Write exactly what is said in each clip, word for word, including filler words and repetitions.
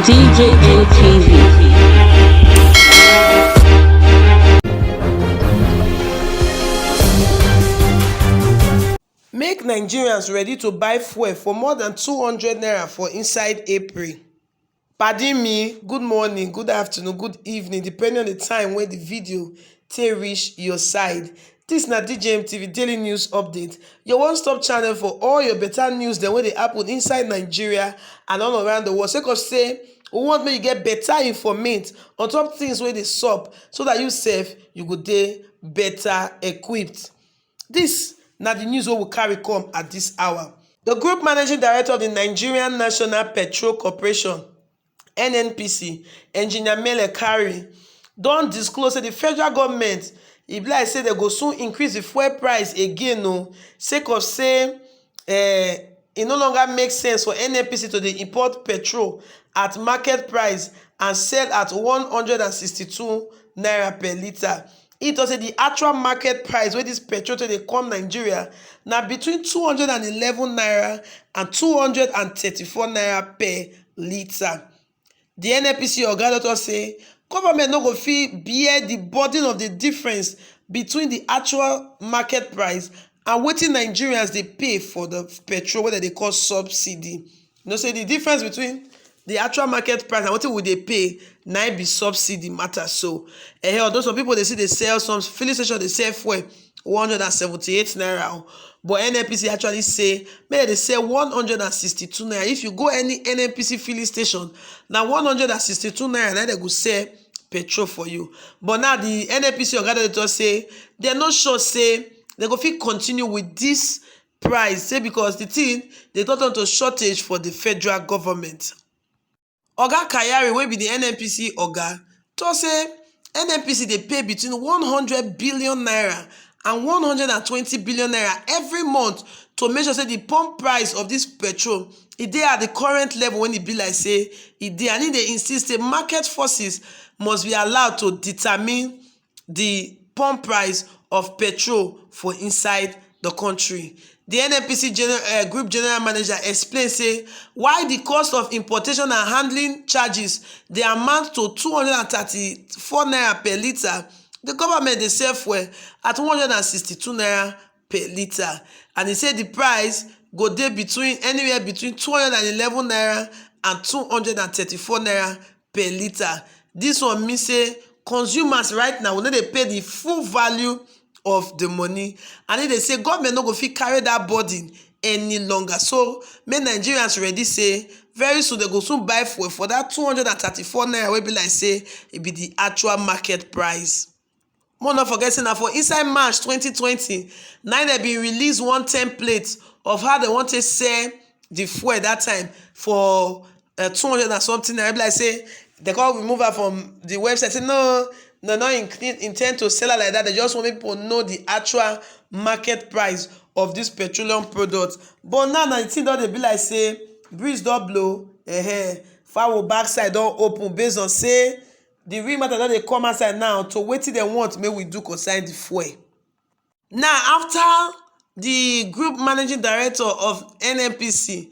D J N T V. Make Nigerians ready to buy fuel for more than two hundred naira for inside April. Pardon me, good morning, good afternoon, good evening, depending on the time when the video take reach your side. This na D J M T V Daily News Update, your one-stop channel for all your better news dem wey dey happen inside Nigeria and all around the world. Sake of say, we want make you get better informate on top things wey dey sup, so that you sef, you go dey better equipped. This na the news wey we carry come at this hour. The group managing director of the Nigerian National Petrol Corporation, N N P C, Engineer Mele Kari, don disclose say the federal government, e be like say dem go soon increase the fuel price again o, sake of say, eh, e no longer make sense for N N P C to dey import petrol at market price and sell at one hundred and sixty-two naira per litre. E tok say the actual market price wey this petrol take dey come Nigeria na between two hundred and eleven naira and two hundred and thirty-four naira per litre. The N N P C oga don tok say government no go fit bear the burden of the difference between the actual market price and wetin Nigerians dey pay for the petrol wey dem dey call subsidy. You know say the difference between the actual market price and wetin we dey pay na im be subsidy matter. So, eh, although some people dey see dey sell, some filling station dey sell fuel one hundred and seventy-eight naira o, but N N P C actually say make dem dey sell one hundred and sixty-two naira. If you go any N N P C filling station, na one hundred and sixty-two naira na dem go sell petrol for you. But now the N N P C oga don dey talk say dem no sure say dem go fit continue with this price, say because the thing dey turn to shortage for the federal government. Oga Kayari, wey be the N N P C oga, talk say N N P C dey pay between one hundred billion naira and one hundred and twenty billion naira every month to make sure say the pump price of this petrol, e dey at the current level when e be like say e dey, and e dey insist say market forces must be allowed to determine the pump price of petrol for inside the country. The N N P C gener-, eh, group general manager explain say why the cost of importation and handling charges dey amount to two hundred and thirty-four naira per litre, the government dey sell fuel at one hundred and sixty-two naira per litre, and e say the price go dey between, anywhere between two hundred and eleven naira and two hundred and thirty-four naira per litre. This one mean say consumers right now, we no dey pay the full value of the money, and e dey say government no go fit carry that burden any longer. So make Nigerians ready say very soon dem go soon buy fuel for that two hundred and thirty-four naira wey be like say e be the actual market price. Make we no forget say na for inside March twenty twenty na im dem bin release one template of how dem wan take sell the fuel that time for, uh, two hundred and something naira. E be like say dem come remove am from the website, say no, no, no in-, intend to sell am like that. Dem just want make people know the actual market price of this petroleum product. But now, na the thing don dey be like say breeze don blow, eh, fowl backside don open, based on say the real matter don dey come outside now to wetin dem want make we do concern the fuel. Now, after the group managing director of N N P C,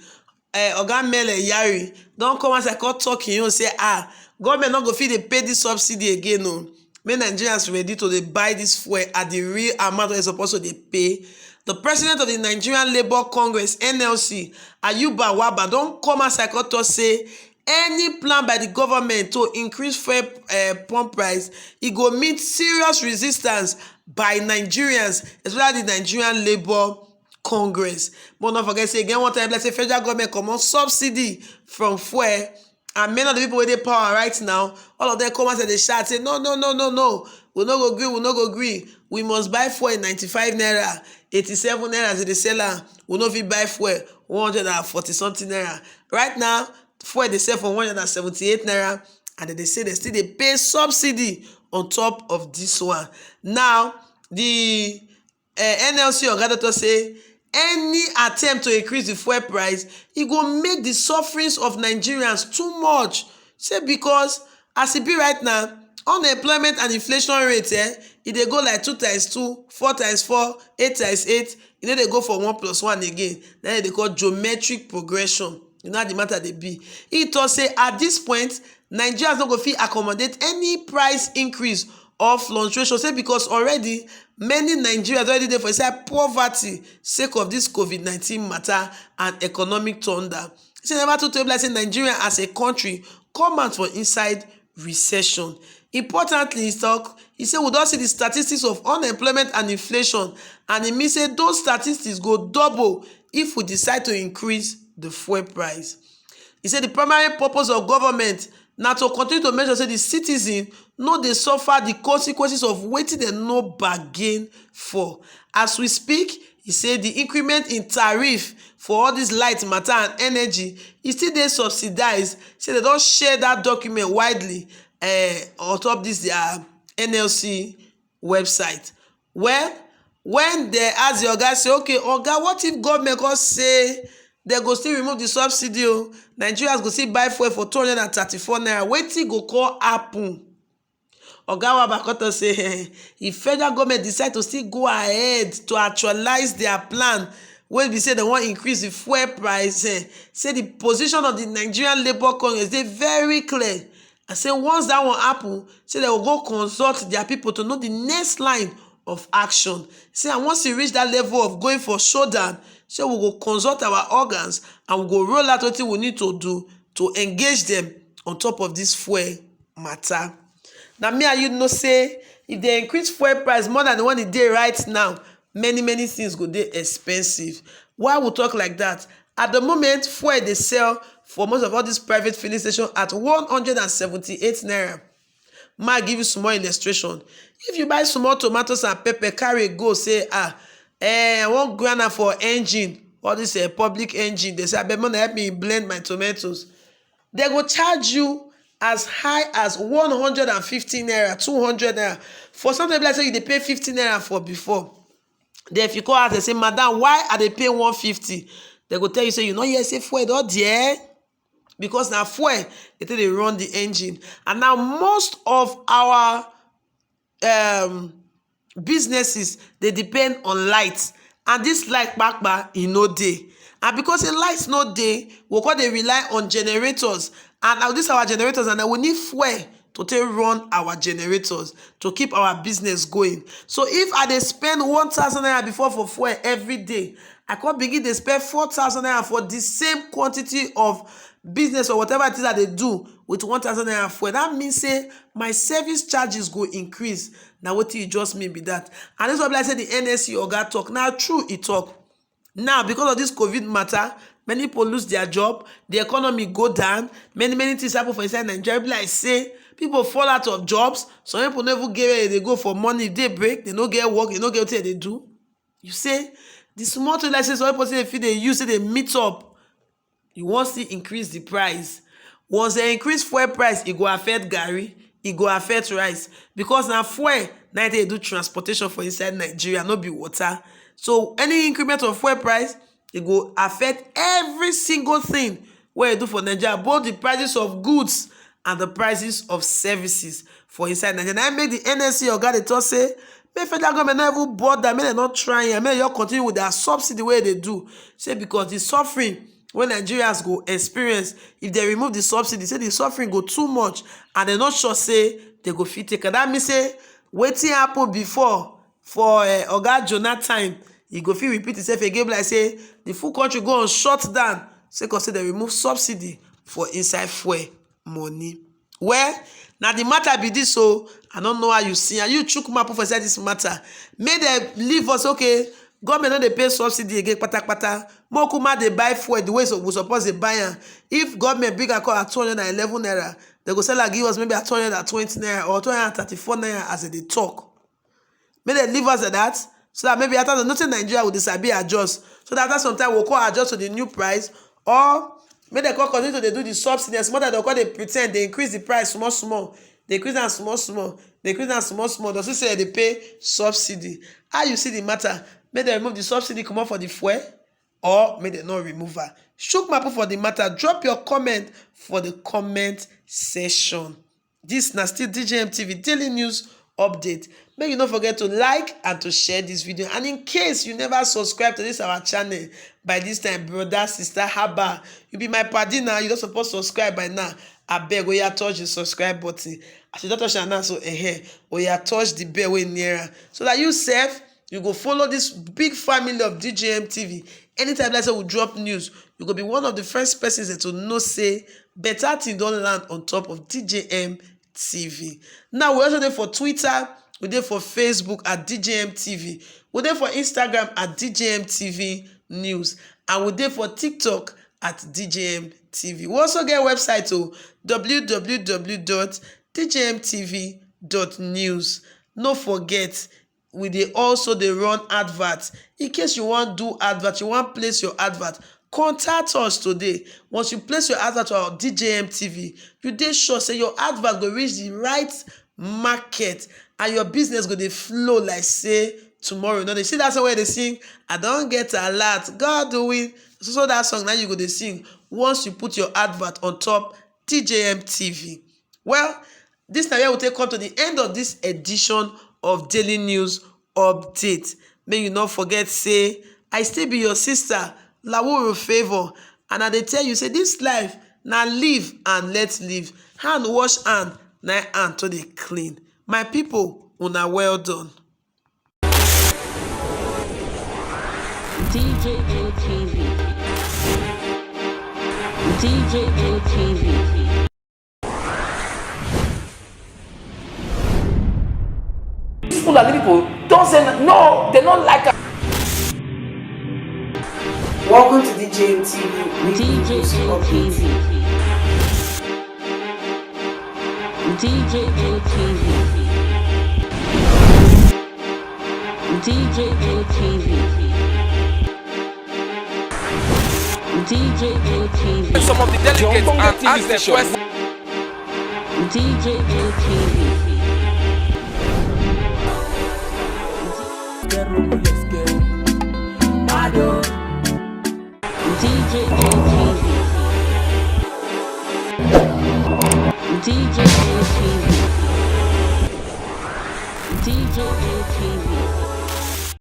eh, Oga Mele Yari, don come outside come talk him own, say, ah, government no go fit dey pay this subsidy again o. Make Nigerians ready to dey buy this fuel at the real amount wey e suppose to dey pay. The president of the Nigerian Labour Congress, N L C, Ayuba Waba, don come outside come talk say any plan by the government to increase fuel, eh, pump price, e go meet serious resistance by Nigerians, especially the Nigerian Labour Congress. But no forget say again one time, like say federal government comot subsidy from fuel, and many of the people wey dey power right now, all of them come out and dey shout say, no, no, no, no, no, we no go gree, we no go gree. We must buy fuel in ninety-five naira, eighty-seven naira as dem dey sell am. We no fit buy fuel one hundred and forty something naira. Right now, fuel dey sell for one hundred and seventy-eight naira, and dem dey say dem still dey pay subsidy on top of this one. Now, the, eh, N L C oga don talk say any attempt to increase the fuel price, e go make the sufferings of Nigerians too much. Say because as e be right now, unemployment and inflation rate, eh, e dey go like two times two, four times four, eight times eight. E no dey go for one plus one again. Na im dem dey call geometric progression. You know how the matter dey be. He talk say at this point, Nigerians no go fit accommodate any price increase or fluctuation. Say because already many Nigerians already dey for inside poverty sake of this COVID nineteen matter and economic thunder. He say never too tey be like say Nigeria as a country come out for inside recession. Importantly, he talk, he say we don see the statistics of unemployment and inflation, and e mean say those statistics go double if we decide to increase the fuel price. He say the primary purpose of government na to continue to make sure say the citizen no dey suffer the consequences of wetin dem no bargain for. As we speak, he say the increment in tariff for all this light matter and energy, e still dey subsidized. Say dem don share that document widely uh, on top this their N L C website. Well, when they ask the oga say, okay, oga, what if government come say they go still remove the subsidy o, Nigerians go still buy fuel for two hundred and thirty-four naira, wetin go come happen? Oga Wabakoto say eh, if federal government decide to still go ahead to actualize their plan wey be say dem wan increase the fuel price, eh, say the position of the Nigerian Labour Congress dey very clear. I say once that one happen, say dem go go consult their people to know the next line of action. Say and once e reach that level of going for showdown, say we go consult our organs and we go roll out wetin we need to do to engage them on top of this fuel matter. Na me and you know say if they increase fuel price more than the one e dey right now, many many things go dey expensive. Why we talk like that? At the moment, fuel dey sell for most of all these private filling stations at one hundred and seventy-eight naira. Ma give you small illustration. If you buy small tomatoes and pepper, carry go say, ah, eh, I wan grind am for engine, all this eh, public engine, they say, abeg, make una help me blend my tomatoes. They go charge you as high as one hundred and fifty naira, two hundred naira. For something like say you dey pay fifty naira for before. Then if you call ask, they say, madam, why I dey pay one fifty? They go tell you say you no hear say fuel don there, because na fuel dey take dey run the engine. And now most of our um, businesses dey depend on light, and this light kpakpa e no dey. And because the light no dey, we come dey rely on generators, and now this our generators, and then we need fuel to take run our generators to keep our business going. So if I dey spend one thousand naira before for fuel every day, I come begin dey spend four thousand naira for the same quantity of business or whatever it is I dey do with one thousand naira fuel, that means say my service charges go increase. Na wetin you just mean be that. And this one be like say the N S C oga talk, na true e talk. Now because of this COVID matter, many people lose their job, the economy go down, many many things happen for inside Nigeria. Be like say people fall out of jobs, some people no even get where they go for money. If day break, they no get work, they no get wetin they do. You say the small thing like say some people say if they use it, they meet up, you wan still increase the price. Once they increase fuel price, e go affect garri, e go affect rice, because na fuel na dey do transportation for inside Nigeria, no be water. So any increment of fuel price, e go affect every single thing wey you do for Nigeria, both the prices of goods and the prices of services for inside Nigeria. Na im make the N S C oga dey talk say make federal government no even bother, make dem no try am, make dem just continue with their subsidy wey dey do. Say because the suffering wey Nigerians go experience if they remove the subsidy, say the suffering go too much, and dem no sure say they go fit take am. That mean say wetin happen before for uh, oga Jonah time, e go fit repeat itself again. Be like say the full country go on shutdown sake of say they remove subsidy for inside fuel money. Well, na the matter be this, so I don't know how you see and you chook mouth put for inside this matter. Make dem leave us, okay? Government no dey pay subsidy again, patapata. Mokuma dey buy fuel the way so we suppose dey buy am. If government bring am come at two hundred and eleven naira, they go sell am give us maybe at two hundred and twenty naira or two hundred and thirty-four naira as they dey talk. Make dem leave us like that, so that maybe after the nothing Nigeria will disappear adjust, so that after some time we'll call adjust to the new price, or make dem come continue to dey do the subsidy. As much as dem come dey pretend dey increase the price small small, dey increase am small small, dey increase am small small, dem still say dem dey pay subsidy. How you see the matter? Make dem remove the subsidy comot for the fuel, or make dem no remove am? Chook mouth put for the matter. Drop your comment for the comment section. This na still D J M T V daily news update. Make you no forget to like and to share this video. And in case you never subscribe to this our channel by this time, brother, sister, haba, you be my padi now, you don't suppose subscribe by now. I beg, oya touch the subscribe button. As you don't touch am now, so eh, oya touch the bell wey near am, so that you sef, you go follow this big family of D J M T V. Anytime like say we drop news, you go be one of the first persons to know say better thing don land on top of D J M T V. Now we also dey for Twitter, we dey for Facebook at D J M T V, we dey for Instagram at D J M T V News, and we dey for TikTok at D J M T V. We also get website o, W W W dot D J M T V dot news. No forget, we dey also dey run advert. In case you wan do advert, you wan place your advert, contact us today. Once you place your advert for our D J M T V, you dey sure say your advert go reach the right market and your business go dey flow like say tomorrow no dey. See that song wey dey sing, "I don get alert, God doing." So, so that song now you go dey sing once you put your advert on top D J M T V. Well, this na where we take come to the end of this edition of Daily News Update. Make you no forget say I still be your sister, Lawuru Favour, and I dey tell you say this life na live and let live. Hand wash hand, na hand to dey clean. My people, una well done. D J M T V. D J M T V. These Fulani people don't say no, they don't like us. Welcome to D J M T V. D J M T V. D J M T V. D J M T V. D J M T V. Some of the delegates and ask them questions. D J M T V. D J M T V. D J M T V. D J M T V.